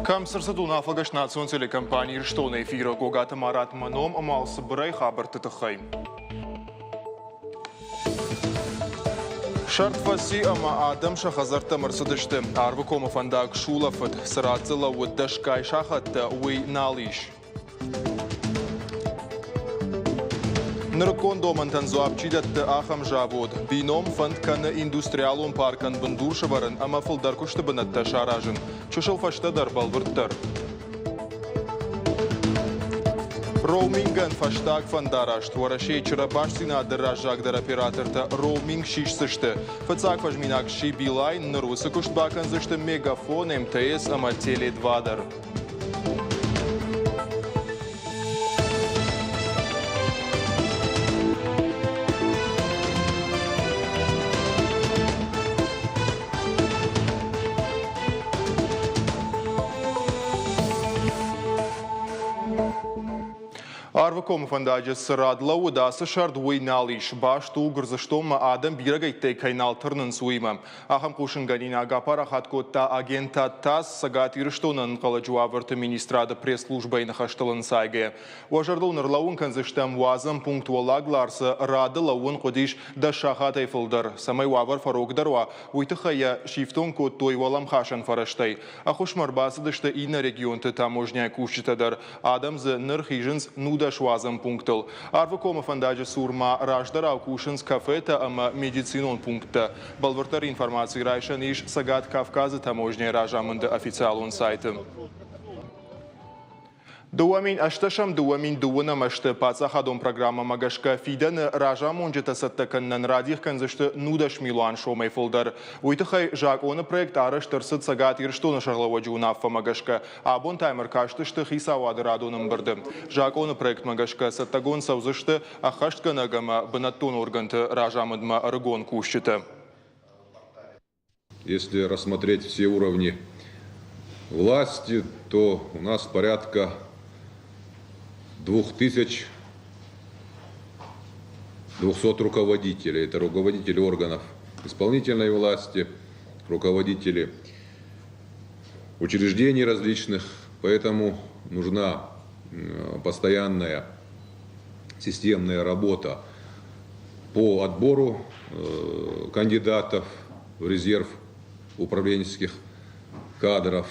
Кӕм цы рцыд уынаффӕгӕс национ телекомпани Ирыстоны эфиры Гогаты Марат мӕ ном ӕмӕ цыбырӕй хабӕртты тыххӕй. Сӕрд фӕци ӕмӕ адӕм сӕ хӕдзӕрттӕм ӕрцыдысты. Арвыкомы фӕндаг сулӕфыд, цы рад дзы лӕууыд дӕсгай сахӕттӕ, уый нал ис. Нырыккон домӕнтӕн дзуапп чи дӕтты, ахӕм завод. Бином фӕнд кӕны индустриалон паркӕн бындур сӕвӕрын ӕмӕ фылдӕр куысты бынӕттӕ саразын. Чысыл фӕстӕдӕр бӕлвырддӕр. Роумингӕн фӕстаг фӕндараст Уӕрӕсейы чырӕбастдзинады раззагдӕр оператортӕ роуминг сисдзысты. Фыццаг фӕзминаг сси Билайн, ныр уыцы куыст бакӕндзысты Мегафон, МТС ӕмӕ Теле2 дӕр. Арвыкомы фӕндаджы цы рад лӕууыд ацы сӕрд, уый нал ис. Баст у, Гуырдзыстонмӕ адӕм бирӕгӕйттӕй кӕй нал тырнынц, уыимӕ. Ахӕм хъусынгӕнинаг апарахат кодта агентад ТАСС Цӕгат Ирыстоны ӕнӕнхъӕлӕджы уавӕрты министрады пресс-службӕйы ныхӕстыл ӕнцайгӕйӕ. Уӕ зӕрдыл ныр кӕндзыстӕм, уадзӕн пункт Уӕллаг Ларсы рады лӕууын хъуыдис 10 сахатӕй фылдӕр. Цӕмӕй уавӕр фӕрогдӕр уа, уый тыххӕй йӕ сифтонг кодтой уӕлӕмхасӕн фӕрӕзтӕй. Ӕххуысмӕ ӕрбацыдысты иннӕ регионты таможняйы кусджытӕ дӕр. Адӕм дзы ныр хизынц 19 уадзӕн пунктыл. Арвыкомы фӕндаджы цур ма раздӕрау кусынц кафетӕ ӕмӕ медицинон пункттӕ. Бӕлвырддӕр информаци райсӕн ис Цӕгат Кавказы таможняйы разамынды официалон сайты. 2008 2009 азты паддзахадон программӕмӕ гӕсгӕ фидӕны разамонджытӕ цӕттӕ кӕнынӕн радих кӕндзысты 19 милуан сомӕй фылдӕр. Уый тыххӕй закъоны проект арӕзт ӕрцыд Цӕгат Ирыстоны сӕргълӕууӕджы уынаффӕмӕ гӕсгӕ. Абон та йӕм ӕркастысты хицауады радон ӕмбырды. Закъоны проектмӕ гӕсгӕ цӕттӕгонд цӕудзысты ӕххӕстгӕнӕг ӕмӕ бынӕттон органты разамындмӕ ӕрыгон кусджытӕ. Если рассмотреть все уровни власти, то у нас порядка 2200 руководителей. Это руководители органов исполнительной власти, руководители учреждений различных. Поэтому нужна постоянная системная работа по отбору кандидатов в резерв управленческих кадров.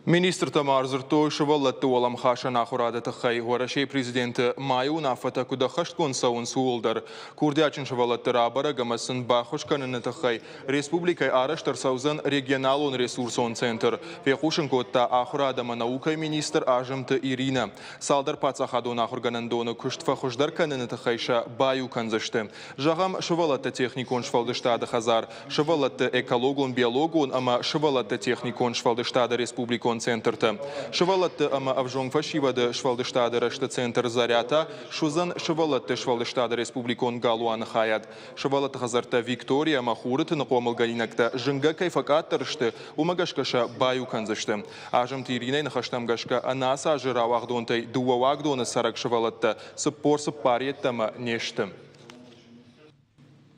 Министртӕ ма ӕрдзырдтой сывӕллӕтты уӕлӕмхасӕн ахуырады тыххӕй Уӕрӕсейы президенты майы уынаффӕтӕ куыд ӕххӕстгонд цӕуынц, ууыл дӕр. Курдиатджын сывӕллӕтты рабӕрӕг ӕмӕ сын баххуыс кӕныны тыххӕй республикӕйы арӕзт ӕрцӕудзӕн регионалон ресурсон центр, фехъусын кодта ахуырад ӕмӕ наукӕйы министр Азымты Иринӕ. Цалдӕр паддзахадон ахуыргӕнӕндоны куыст фӕхуыздӕр кӕныны тыххӕй сӕ баиу кӕндзысты. Зӕгъӕм, сывӕллӕтты техникон сфӕлдыстады хӕдзар, сывӕллӕтты экологон-биологон ӕмӕ сывӕллӕтты техникон сфӕлдыстады республикон центртӕ. Сывӕллӕтты ӕмӕ ӕвзонг фӕсивӕды сфӕлдыстады рӕзты центр «Заря» суыдзӕн сывӕллӕтты сфӕлдыстады республикон галуаны хайад. Сывӕллӕтты хӕдзӕрттӕ Виктория ӕмӕ Хуры тыны хъомылгӕнинӕгтӕ зынгӕ кӕй фӕкъаддӕр сты, уымӕ гӕсгӕ сӕ баиу кӕндзысты. Азымты Иринӕйы ныхӕстӕм гӕсгӕ, ӕнӕацы азы рауагъдонтӕй дыууӕ уагдоны цӕрӕг сывӕллӕттӕ 44 йеддӕмӕ не сты.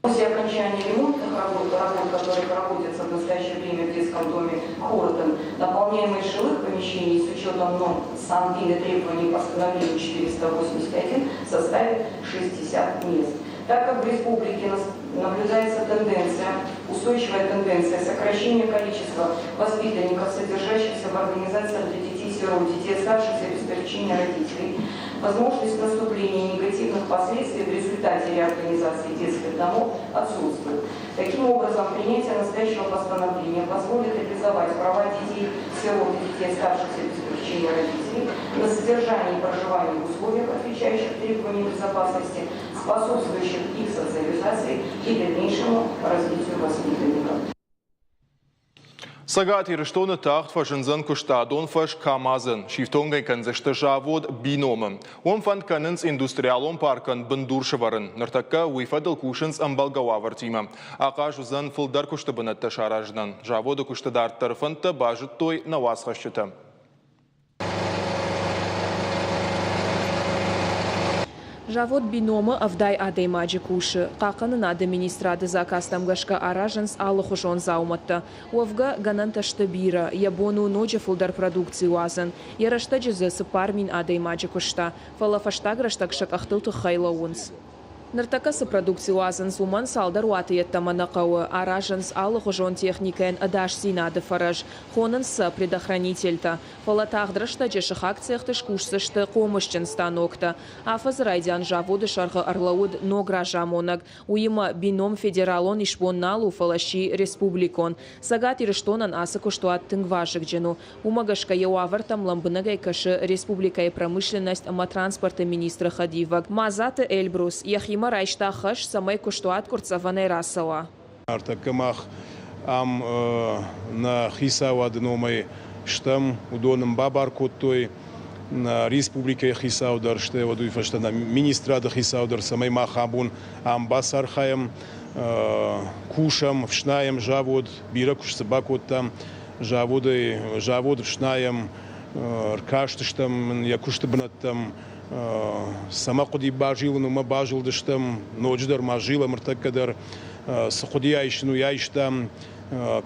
После окончания ремонтных работ, работ, которые проводятся в настоящее время в детском доме Хоротон, наполняемость жилых помещений с учетом норм СанПиНа требований постановления 481 составит 60 мест. Так как в республике наблюдается тенденция, устойчивая тенденция сокращения количества воспитанников, содержащихся в организациях для детей-сирот, детей, оставшихся без попечения родителей, возможность наступления негативных последствий в результате реорганизации детских домов отсутствует. Таким образом, принятие настоящего постановления позволит реализовать права детей, сирот и детей, оставшихся без попечения родителей, на содержание и проживание в условиях, отвечающих требованиям безопасности, способствующих их социализации и дальнейшему развитию воспитанников. Цӕгат Ирыстоны тагъд фӕзындзӕн куыстадон фӕз КАМАЗ-ӕн. Сифтонг ӕй кӕндзысты завод Бином-ы. Уым фӕнд кӕнынц индустриалон паркӕн бындур сӕвӕрын. Ныртӕккӕ уый фӕдыл кусынц ӕмбӕлгӕ уавӕртимӕ. Ахъаз уыдзӕн фылдӕр куысты бынӕттӕ саразынӕн. Заводы куысты дарддӕры фӕндтӕ базыдтой нӕ уацхӕсджытӕ. Завод Бином-ы 70 адӕймаджы кусы. Хъахъхъӕнынады министрады заказтӕм гӕсгӕ аразынц алыхуызон дзаумӕттӕ. Уӕвгӕ, гӕнӕнтӕ сты бирӕ, йӕ бон у ноджы фылдӕр продукци уадзын. Йӕ рӕстӕджы дзы 4000 адӕймаджы куыста. Фӕлӕ фӕстаг рӕстӕг сӕ къӕхтыл тыххӕй лӕууынц. Ныртӕккӕ цы продукци уадзынц, уымӕн цалдӕр уаты йеддӕмӕ нӕ хъӕуы. Аразынц алыгъуызон техникӕйӕн ӕдасдзинады фӕрӕз. Хонынц сӕ предохранительтӕ. Фӕлӕ тагъд рӕстӕджы сыхаг цехты скусдзысты хъомысджын станоктӕ. Афӕдзы райдиан заводы сӕргъы ӕрлӕууыд ног разамонӕг. Уыимӕ Бином федералон исбон нал у, фӕлӕ сси республикон. Цӕгат Ирыстонӕн ацы куыстуат тынг вазыгджын у. Уымӕ гӕсгӕ йӕ уавӕртӕм лӕмбынӕгӕй кӕсы республикӕйы промышленность ӕмӕ транспорты министры хӕдивӕг Мадзаты Эльбрус. Йӕхимӕ райста хӕс, цӕмӕй куыстуат къуырццӕвӕнӕй рацӕуа. Ӕртӕккӕ мах ам нӕ хицауады номӕй стӕм, уыдон нын бабар кодтой нӕ республикӕйы хицау дӕр, стӕй уӕд уый фӕстӕ нӕ министрады хицау дӕр, цӕмӕй мах абон ам бацархайӕм, кусӕм, ӕфснайӕм завод, бирӕ куыст дзы бакодтам. Заводӕй завод ӕфснайӕм, ӕркастыстӕм ын йӕ куысты бынӕттӕм, цӕмӕ хъуыди базилын, уымӕ базылдыстӕм, ноджыдӕр ма зилӕм ӕртӕккӕ дӕр, цы хъуыди айсын, уый айстам,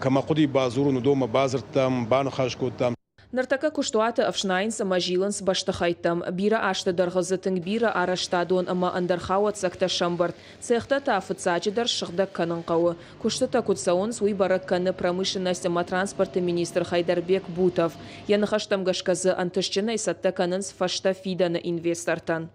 кӕмӕ хъуыди бадзурын, уыдонмӕ бадзырдтам, баныхас кодтам. Ныртӕккӕ куыстуаты ӕфснайынц ӕмӕ зилынц бӕстыхӕйттӕм. Бирӕ азты дӕргъы дзы тынг бирӕ арӕзтадон ӕмӕ ӕндӕр хауӕццӕгтӕ сӕмбырд. Цехтӕ та фыццаджыдӕр ссыгъдӕг кӕнын хъӕуы. Куыстытӕ куыд цӕуынц, уый бӕрӕг кӕны промышленность ӕмӕ транспорты министр Хайдарбек Бутов. Йӕ ныхӕстӕм гӕсгӕ дзы ӕнтыстджынӕй цӕттӕ кӕнынц фӕстӕ фидӕны инвестортӕн.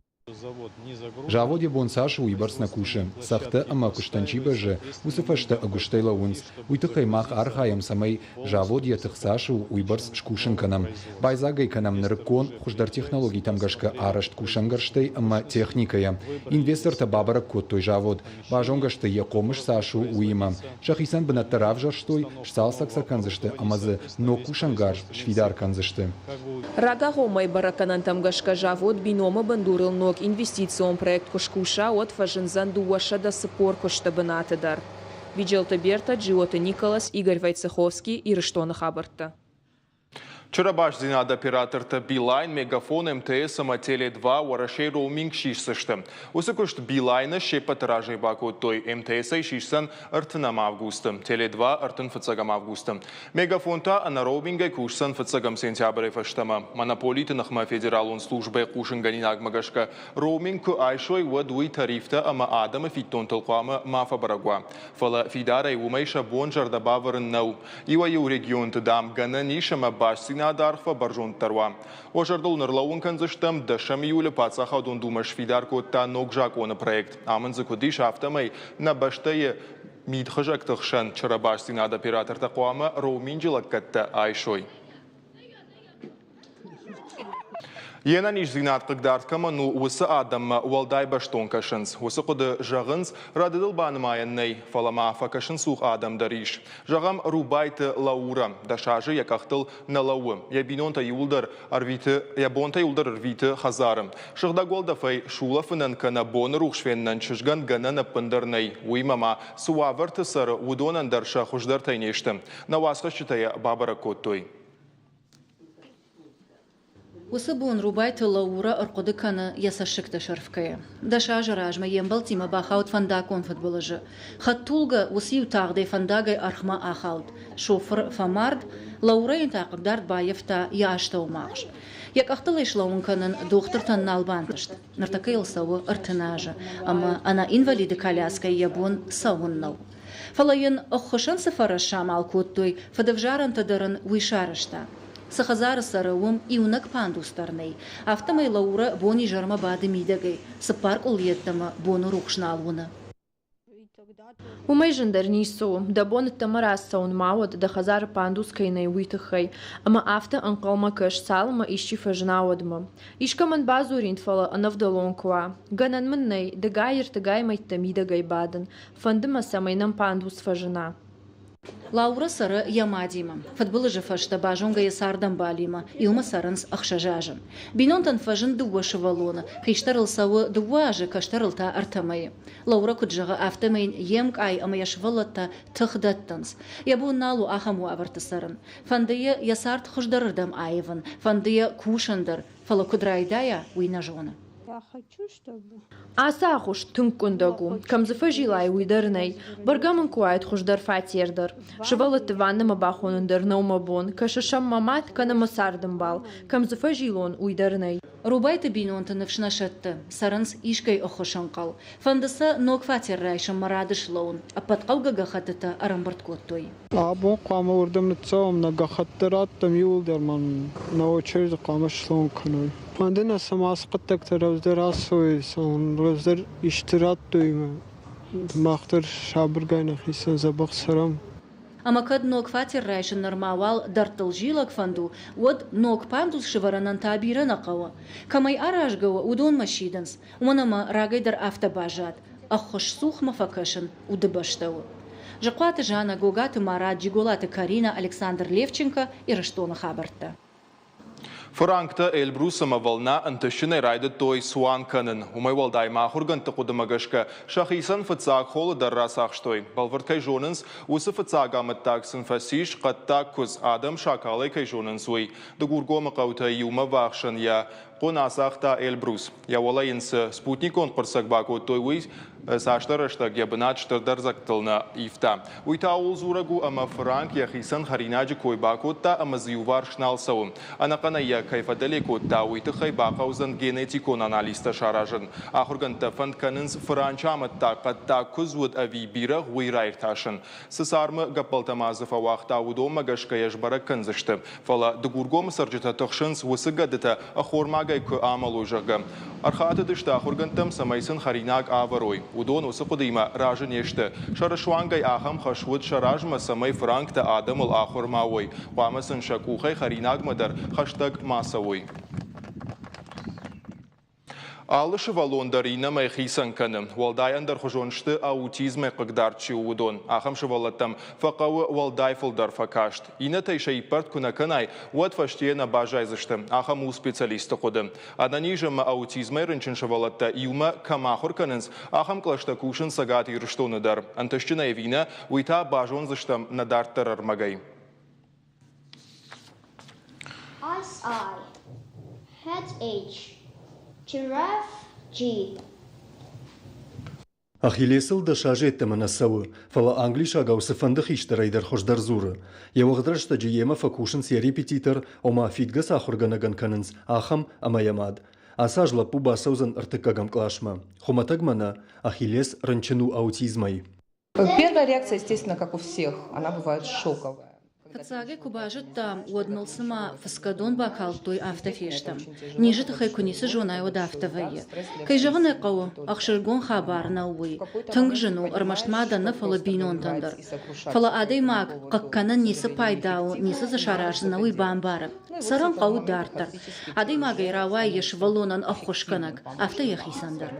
Завод йӕ бон цас у, уыйбӕрц нӕ кусы. Цӕхтӕ ӕмӕ куыстӕн чи бӕззы, уыцы фӕстӕ ӕгуыстӕй лӕууынц. Уый тыххӕй мах архайӕм, цӕмӕй завод йӕ тых цас у, уыйбӕрц скусын кӕнӕм. Байдзаг ӕй кӕнӕм нырыккон, хуыздӕр технологитӕм гӕсгӕ арӕзт кусӕнгӕрзтӕй ӕмӕ техникӕйӕ. Инвестортӕ бабӕрӕг кодтой завод, базонгӕ сты йӕ хъомыс цас у, уыимӕ. Сӕхицӕн бынӕттӕ равзӕрстой, сцалцӕг сӕ кӕндзысты ӕмӕ дзы ног кусӕнгарз сфидар кӕндзысты. Рагагъоммӕйы бӕрӕггӕнӕнтӕм гӕсгӕ завод Бином-ы бындурыл ног инвестицион проект куы скуса, уӕд фӕзындзӕн 240 куысты бынаты дӕр. Биджелты Берта, Джиоты Николас, Игорь Войцеховский, Ирыстоны хабӕрттӕ. Чырӕбастдзинады оператортӕ Билайн, Мегафон, МТС ӕмӕ Теле-2 Уӕрӕсейы роуминг сисдзысты. Уыцы куыст Билайны се ппӕты разӕй бакодтой. МТС-ӕй сисдзӕн 30 августы, Теле-2 35 августы. Мегафон та ӕнӕ роумингӕй кусдзӕн 1 сентябрӕй фӕстӕмӕ. Монополиты ныхмӕ федералон службӕйы хъусынгӕнинагмӕ гӕсгӕ роуминг куы айсой, уӕд уый тарифтӕ ӕмӕ адӕмы фиддонтыл хъуамӕ ма фӕбӕрӕг уа. Фӕлӕ фидарӕй уымӕй сӕ бон зӕрдӕ бавӕрын нӕу. Иуӕй-иу регионты, дам, гӕнӕн ис ӕмӕ бастдзинады аргъ фӕбӕрзонддӕр уа. Уӕ зӕрдыл ныр лӕууын кӕндзыстӕм, 10 июлы Паддзахадон Думӕ сфидар кодта ног закъоны проект. Амынд дзы куыд ис, афтӕмӕй нӕ бӕстӕйы мидхызӕгты хсӕн чырӕбастдзинады оператортӕ хъуамӕ роуминджы лӕггӕдтӕ айсой. Йе нӕниздзинад хъыгдард кӕмӕн у, уыцы адӕммӕ уӕлдай бӕстон кӕсынц. Уыцы хъуыды зӕгъынц, рӕдыдыл банымайӕн нӕй, фӕлӕ ма фӕкӕсынцух адӕм дӕр ис. Зӕгъӕм, Рубайты Лаура 10 азы йӕ къӕхтыл нӕ лӕууы. Йӕ бинонтӕ иууылдӕр ӕрвиты, йӕ бонтӕ иууылдӕр ӕрвиты хӕдзары. Сыгъдӕг уӕлдӕфӕй сулӕфынӕн кӕнӕ боны рухс фенынӕн чызгӕн гӕнӕн ӕппындӕр нӕй. Уыимӕ ма цы уавӕрты цӕры, уыдонӕн дӕр сӕ хуыздӕртӕй не сты. Нӕ уацхӕсджытӕ йӕ бабӕрӕг кодтой. Уыцы бон Рубайты Лаура ӕрхъуыды кӕны йӕ цӕссыгтӕ сӕрфгӕйӕ. 10 азы размӕ йе мбӕлттимӕ бахауд фӕндаггон фыдбылызы. Хӕдтулгӕ уыцы-иу тагъдӕй фӕндагӕй ӕрхмӕ ахауд. Шофыр фӕмард, Лаурӕйӕн та хъыгдард баййӕфта йӕ астӕумагъз. Йӕ къӕхтыл ӕй слӕууын кӕнын дохтыртӕн нал бантыст. Ныртӕккӕ йыл цӕуы 30 азы, ӕмӕ ӕнӕ инвалиды коляскӕйы йӕ бон цӕуын нӕу. Фӕлӕ йын ӕххуысӕн цы фӕрӕз самал кодтой, фыдӕвзарӕнтӕ дӕр ын уый сарӕзта. Цы хӕдзары цӕры, уым иунӕг пандус дӕр нӕй. Афтӕмӕй Лаура бон-изӕрмӕ бады мидӕгӕй, 4 къул йеддӕмӕ боны рухс нал уыны. Уымӕй зындӕр ницы у, дӕ бон ӕддӕмӕ рацӕуын ма уӕд, дӕ хӕдзары пандус кӕй нӕй, уый тыххӕй. Ӕмӕ афтӕ ӕнхъӕлмӕ кӕс, цалынмӕ исчи фӕзына, уӕдмӕ. Искӕмӕн бадзурин, фӕлӕ ӕнӕвдӕлон куы уа. Гӕнӕн мын нӕй, дыгай-ӕртыгай мӕйттӕ мидӕгӕй бадын. Фӕнды мӕ, цӕмӕй нӕм пандус фӕзына. Лаура цӕры йӕ мадимӕ. Фыдбылызы фӕстӕ базонгӕ йӕ цардӕмбалимӕ, иумӕ цӕрынц 6 азы. Бинонтӕн фӕзынд 2 сывӕллоны, хистӕрыл цӕуы 2 азы, кӕстӕрыл та 3 мӕйы. Лаура куыд зӕгъы, афтӕмӕй йын йе мкъай ӕмӕ йӕ сывӕллӕттӕ тых дӕттынц. Йӕ бон нал у ахӕм уавӕрты цӕрын. Фӕнды йӕ йӕ цард хуыздӕрырдӕм аивын, фӕнды йӕ кусын дӕр, фӕлӕ куыд райдайа, уый нӕ зоны. Ацы агъуыст тынг къуындӕг у. Кӕм дзы фӕзилай, уый дӕр нӕй. Бӕргӕ мын куы уаид хуыздӕр фатер дӕр. Сывӕллӕтты ваннӕмӕ бахонын дӕр нӕу мӕ бон. Кӕсы сӕм мӕ мад кӕнӕ мӕ цардӕмбал. Кӕм дзы фӕзилон, уый дӕр нӕй. Рубайты бинонты ныфс нӕ сӕтты, цӕрынц искӕй ӕххуысӕнхъӕл. Фӕнды сӕ ног фатер райсынмӕ рады слӕууын. Ӕппӕт хъӕугӕ гӕххӕттытӕ ӕрӕмбырд кодтой. Абон хъуамӕ уырдӕм ныццӕуӕм, нӕ гӕххӕттӕ раттӕм иууылдӕр ма нӕ очереды хъуамӕ слӕууын кӕной. Фӕнды нӕ, цӕмӕй ацы хъуыддӕгтӕ рӕвдздӕр ацӕуой, цӕмӕй рӕвдздӕр исты радтой мах дӕр сабыргай нӕхицӕн дзӕбӕх цӕрӕм. Ӕмӕ кӕд ног фатер райсын нырма уал дӕрдтыл зилӕг фӕнд у, уӕд ног пандус сывӕрынӕн та бирӕ нӕ хъӕуы. Кӕмӕй аразгӕ у, уыдонмӕ сидынц, уымӕн ӕмӕ рагӕй дӕр афтӕ баззад, ӕххуысцухмӕ фӕкӕсын удыбӕстӕ у. Зыхъуаты Жанна, Гогаты Марат, Джиголаты Карина, Александр Левченко, Ирыстоны хабӕрттӕ. Фыранктӕ Эльбрус ӕмӕ Волна ӕнтыстджынӕй райдыдтой цуан кӕнын. Уымӕй уӕлдай ма ахуыргӕндты хъуыдымӕ гӕсгӕ сӕхицӕн фыццаг холы дӕр рацахстой. Бӕлвырд кӕй зонынц, уыцы фыццаг амӕттаг сын фӕцис хъӕддаг куыдз, адӕм шакалӕй кӕй зонынц, уый. Дыгургомы хъӕутӕй иумӕ ввахсӕн йӕ хъуын ацагъта Эльбрус. Йӕ уӕлӕ йын цы спутникон хъуырцӕг бакодтой, уый цасдӕр рӕстӕг йӕ бынат стырдӕр дзӕгтыл нӕ ивта. Уый та ууыл дзурӕг у, ӕмӕ фыранк йӕхицӕн хӕринаджы кой бакодта ӕмӕ дзы иуварс нал цӕуы. Ӕнӕхъӕнӕй йӕ кӕй фӕдӕле кодта, уый тыххӕй бахъӕудзӕн генетикон анализтӕ саразын. Ахуыргӕндтӕ фӕнд кӕнынц фыранчы амӕттаг хъӕддаг куыдз уыд ӕви бирӕгъ, уый раиртасын. Цы цармы гӕппӕлтӕ ма дзы фӕуагъта, уыдонмӕ гӕсгӕ йӕ сбӕрӕг кӕндзысты. Фӕлӕ Дыгургомы цӕрджытӕ тыхсынц, уыцы гӕдытӕ ӕххормагӕй куы амӕлой, зӕгъгӕ. Ӕрхатыдысты ахуыргӕндтӕм, цӕмӕй сын хӕринаг ӕвӕрой. Уыдон уыцы хъуыдыимӕ разы не сты. Сӕрысуангӕй ахӕм хӕс уыд сӕ размӕ, цӕмӕй фыранктӕ адӕмыл ахуыр ма уой. Хъуамӕ сын сӕ къухӕй хӕринагмӕ дӕр хӕстӕг ма цӕуой. Алы сывӕллон дӕр иннӕмӕй хицӕн кӕны. Уӕлдай ӕндӕрхуызон сты, аутизмӕй хъыгдард чи у, уыдон. Ахӕм сывӕллӕттӕм фӕхъӕуы уӕлдай фылдӕр фӕкаст. Иннӕтӕй сӕ иппӕрд куы нӕ кӕнай, уӕд фӕстейӕ нӕ баззайдзысты. Ахӕм у специалистты хъуыды. Ӕнӕниз ӕмӕ аутизмӕй рынчын сывӕллӕттӕ иумӕ кӕм ахуыр кӕнынц, ахӕм кълӕстӕ кусынц Цӕгат Ирыстоны дӕр. Ӕнтыстджын ӕви нӕ, уый та базондзыстӕм нӕ дарддӕр ӕрмӕгӕй. Ice I, Head H, Giraffe G. Ахиллесыл 10 азы йеддӕмӕ нӕ цӕуы, фӕлӕ англисагау цыфӕнды хистӕрӕй дӕр хуыздӕр дзуры. Йӕ уӕгъд рӕстӕджы йемӕ фӕкусынц йӕ репетитор, ома фидгӕ цы ахуыргӕнӕгӕн кӕнынц, ахӕм, ӕмӕ йӕ мад. Ацы аз лӕппу бацӕудзӕн ӕртыккӕгӕм къласмӕ. Хуымӕтӕгмӕ нӕ, Ахиллес рынчын у аутизмӕй. Первая реакция, естественно, как у всех, она бывает шоковая. Фыццагӕй куы базыдтам, уӕд ныл цыма фыцгӕ дон бакалдтой, афтӕ фестӕм. Низы тыххӕй куы ницы зонай, уӕд афтӕ вӕййы. Кӕй зӕгъын ӕй хъӕуы, ӕхсызгон хабар нӕу уый. Тынг зын у, ӕрмӕст мадӕн нӕ, фӕлӕ бинонтӕн дӕр. Фӕлӕ адӕймаг хъыг кӕнын ницы пайда у, ницы дзы сараздзынӕ, уый бамбары. Цӕрын хъӕуы дарддӕр. Адӕймагӕй рауайы йӕ сывӕллонӕн ӕххуысгӕнӕг, афтӕ йӕхицӕн дӕр.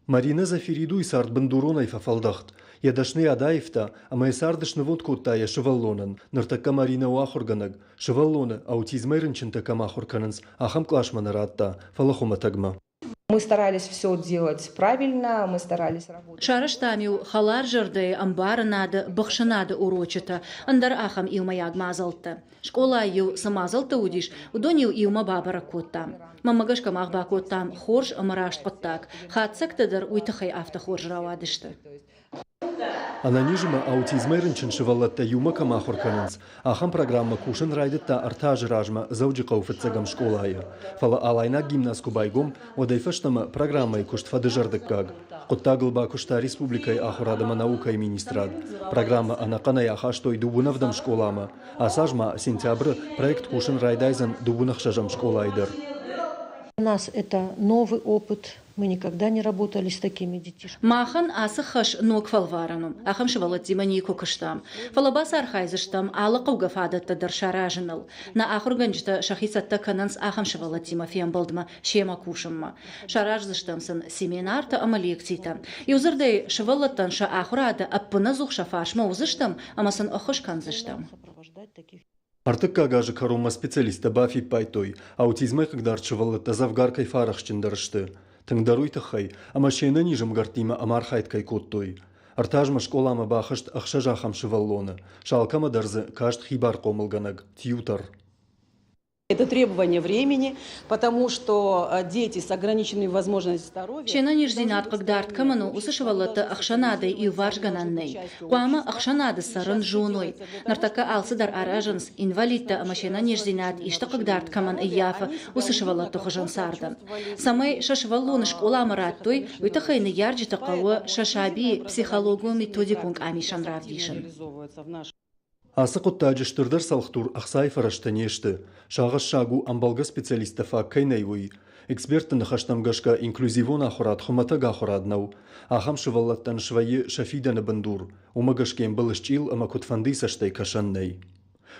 Маринӕ Зафиридуйы цард бындуронӕй фӕфӕлдӕхт. Йӕ дӕсныйад аивта ӕмӕ йӕ цард снывонд кодта йӕ сывӕллонӕн. Ныртӕккӕ Маринӕ у ахуыргӕнӕг. Сывӕллоны, аутизмӕй рынчынтӕ кӕм ахуыр кӕнынц, ахӕм къласмӕ нӕ радта, фӕлӕ хуымӕтӕгмӕ. Мы старались все делать правильно, мы старались работать. Сарӕзтам-иу хӕларзӕрдӕйы ӕмбарынады, быхсынады урочытӕ, ӕндӕр ахӕм иумӕйаг мадзӕлттӕ. Скъолайы-иу цы мадзӕлттӕ уыдис, уыдон-иу иумӕ бабӕрӕг кодтам. Мӕнмӕ гӕсгӕ мах бакодтам хорз ӕмӕ раст хъуыддаг. Хатдзӕгтӕ дӕр уый тыххӕй афтӕ хорз рауадысты. Ӕнӕниз ӕмӕ аутизмӕй рынчын сывӕллӕттӕ иумӕ кӕм ахуыр кӕнынц, ахӕм программӕ кусын райдыдта 3 азы размӕ Дзӕуджыхъӕуы фыццӕгӕм скъолайы. Фӕлӕ Алайнаг гимназ куы байгом, уӕдӕй фӕстӕмӕ программӕйы куыст фӕдызӕрдыггаг. Хъуыддагыл бакуыста республикӕйы ахуырад ӕмӕ наукӕйы министрад. Программӕ ӕнӕхъӕнӕй ахастой дыууын ӕвдӕм скъоламӕ. Ацы аз ма сентябры проект кусын райдайдзӕн дыууын ӕхсӕзӕм скъолайы дӕр. У нас это новый опыт. Мы никогда не работали с такими детишками. Махӕн ацы хӕс ног фӕлварӕн у. Ахӕм сывӕллӕттимӕ никуы куыстам. Фӕлӕ бацархайдзыстӕм алы хъӕугӕ фадӕттӕ дӕр саразыныл. Нӕ ахуыргӕнджытӕ сӕхи цӕттӕ кӕнынц ахӕм сывӕллӕттимӕ фембӕлдмӕ, семӕ кусынмӕ. Сараздзыстӕм сын семинартӕ ӕмӕ лекцитӕ. Иудзырдӕй, сывӕллӕттӕн сӕ ахуырады ӕппынӕдзух сӕ фарсмӕ уыдзыстӕм ӕмӕ сын ӕххуыс кӕндзыстӕм. Ӕртыккаг азы кӕронмӕ специалисттӕ бафиппайдтой, аутизмӕй хъыгдард сывӕллӕттӕ дзӕвгар кӕй фӕарӕхстджындӕр сты. Тынгдӕр уый тыххӕй, ӕмӕ се нӕниз ӕмгӕрттимӕ ӕмархайд кӕй кодтой. Ӕртӕ азмӕ скъоламӕ бахызт ӕхсӕз ахӕм сывӕллоны. Сӕ алкӕмӕ дӕр дзы каст хибар хъомылгӕнӕг, тьютор. Это требование времени, потому что дети с ограниченными возможностями здоровья... Се нӕниздзинад хъыгдард кӕмӕн у, уыцы сывӕллӕтты ӕхсӕнадӕй иуварсгӕнӕн нӕй. Хъуамӕ ӕхсӕнады цӕрын зоной. Ныртӕккӕ алцыдӕр аразынц, инвалидтӕ ӕмӕ се нӕниздзинад исты хъыгдард кӕмӕн ӕййафы, уыцы сывӕллӕтты хуызӕн царды. Цӕмӕй сӕ сывӕллоны скъоламӕ радтой, уый тыххӕй ныййарджыты хъӕуы сӕ сабийы психологон-методикон къамисӕн равдисын. Ацы хъуыддаджы стырдӕр цӕлхдур ӕхцайы фӕрӕзтӕ не сты. Сагъӕссаг у, ӕмбӕлгӕ специалисттӕ фаг кӕй нӕй, уый. Экспертты ныхӕстӕм гӕсгӕ, инклюзивон ахуырад хуымӕтӕг ахуырад нӕу. Ахӕм сывӕллӕттӕн свӕййы сӕ фидӕны бындур. Уымӕ гӕсгӕ йын былысчъил ӕмӕ куыдфӕндыйы цӕстӕй кӕсӕн нӕй.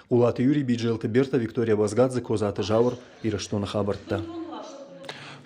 Хъулаты Юрий, Биджелты Берта, Виктория Базгадзе, Козаты Зауыр, Ирыстоны хабӕрттӕ.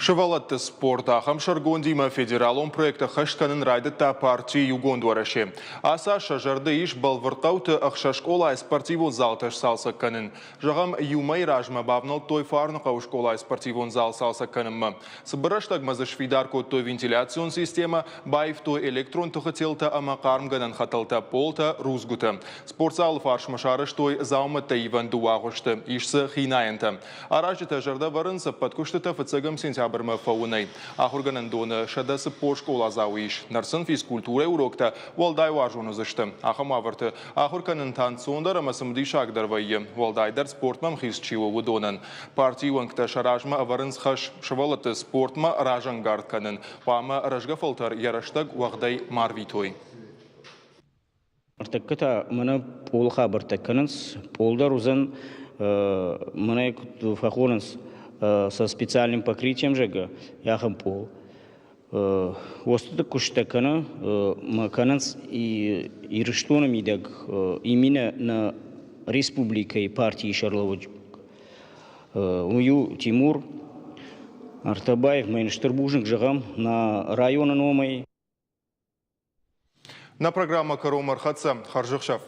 Сывӕллӕтты спорт ахӕм сӕргондимӕ федералон проект ӕххӕст кӕнын райдыдта парти Иугонд Уӕрӕсе. Ацы аз сӕ зӕрды ис бӕлвырд хъӕуты ӕхсӕз скъолайы спортивон залтӕ сцалцӕг кӕнын. Зӕгъӕм, иу мӕйы размӕ бавнӕлдтой Фарныхъӕуы скъолайы спортивон зал цалцӕг кӕнынмӕ. Цыбыр рӕстӕгмӕ дзы сфидар кодтой вентиляцион системӕ, баивтой электрон тыхы телтӕ ӕмӕ хъармгӕнӕн хӕтӕлтӕ, полтӕ, рудзгуытӕ. Спортзалы фарсмӕ сарӕзтой дзаумӕттӕ ивӕн дыууӕ агъуысты, ис дзы хинайӕнтӕ. Аразджытӕ зӕрдӕ вӕрынц, ӕппӕт куыстытӕ фыццӕгӕм сентябрмӕ фӕуынӕй. Ахуыргӕнӕндоны 140 скъоладзауы ис. Ныр сын физкультурӕйы уроктӕ уӕлдай уарзон уыдзысты. Ахӕм уавӕрты ахуыр кӕнын та ӕнцондӕр ӕмӕ цымыдисагдӕр вӕййы, уӕлдайдӕр спортмӕ ӕмхиц чи у, уыдонӕн. Партийы уӕнгтӕ сӕ размӕ ӕвӕрынц хӕс сывӕллӕтты спортмӕ разӕнгард кӕнын. Хъуамӕ рӕзгӕ фӕлтӕр йӕ рӕстӕг уӕгъдӕй ма рвитой. Ныртӕккӕ та мӕнӕ пъолы хабӕрттӕ кӕнынц. Пъол дӕр уыдзӕн, мӕнӕ куыд фӕхонынц, со специальным покрытием, зӕгъгӕ, ахӕм пъол. Остыты куысттӕ кӕны мӕ кӕнынц Ирыстоны мидӕг именно нӕ республикӕйы партийы сӕргълӕууӕг Уый у Тимур Артабаев. Мӕ йын стыр бузныг зӕгъӕм нӕ районы номӕй. Нӕ программӕ кӕронмӕ ӕрхӕццӕ. Хӕрзӕхсӕв.